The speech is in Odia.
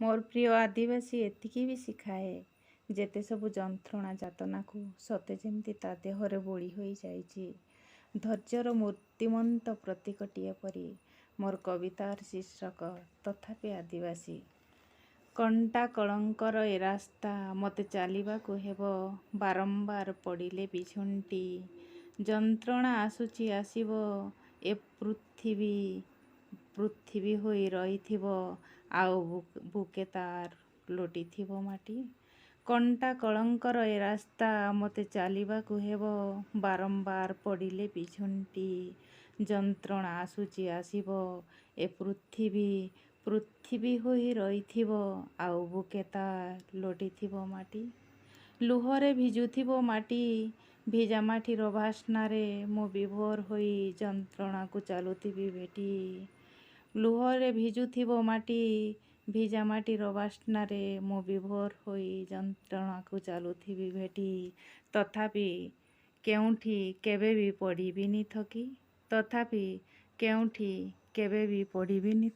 ମୋର ପ୍ରିୟ ଆଦିବାସୀ ଏତିକି ବି ଶିଖାଏ, ଯେତେ ସବୁ ଯନ୍ତ୍ରଣା ଯାତନାକୁ ସତେ ଯେମିତି ତା ଦେହରେ ବୋଳି ହୋଇଯାଇଛି ଧୈର୍ଯ୍ୟର ମୂର୍ତ୍ତିମନ୍ତ ପ୍ରତୀକଟିଏ ପରି। ମୋର କବିତାର ଶୀର୍ଷକ ତଥାପି ଆଦିବାସୀ। କଣ୍ଟା କଳଙ୍କର ଏ ରାସ୍ତା ମୋତେ ଚାଲିବାକୁ ହେବ, ବାରମ୍ବାର ପଡ଼ିଲେ ବି ଝୁଣ୍ଟି। ଯନ୍ତ୍ରଣା ଆସୁଛି, ଆସିବ, ଏ ପୃଥିବୀ ପୃଥିବୀ ହୋଇ ରହିଥିବ ଆଉ ବୁକେ ତାର ଲୋଟିଥିବ ମାଟି। କଣ୍ଟା କଳଙ୍କର ଏ ରାସ୍ତା ମୋତେ ଚାଲିବାକୁ ହେବ, ବାରମ୍ବାର ପଡ଼ିଲେ ବି ଝୁଣ୍ଟି। ଯନ୍ତ୍ରଣା ଆସୁଛି, ଆସିବ, ଏ ପୃଥିବୀ ପୃଥିବୀ ହୋଇ ରହିଥିବ ଆଉ ବୁକେ ତାର ଲୋଟିଥିବ ମାଟି। ଲୁହରେ ଭିଜୁଥିବ ମାଟି, ଭିଜା ମାଟିର ବାସ୍ନାରେ ମୁଁ ବିଭୋର ହୋଇ ଯନ୍ତ୍ରଣାକୁ ଚାଲୁଥିବି ଭେଟି। ଲୁହରେ ଭିଜୁଥିବ ମାଟି, ଭିଜା ମାଟିର ବାସ୍ନାରେ ମୁଁ ବିଭୋର ହୋଇ ଯନ୍ତ୍ରଣାକୁ ଚାଲୁଥିବି ଭେଟି। ତଥାପି କେଉଁଠି କେବେ ବି ପଡ଼ିବିନି ଥକି। ତଥାପି କେଉଁଠି କେବେ ବି ପଡ଼ିବିନି।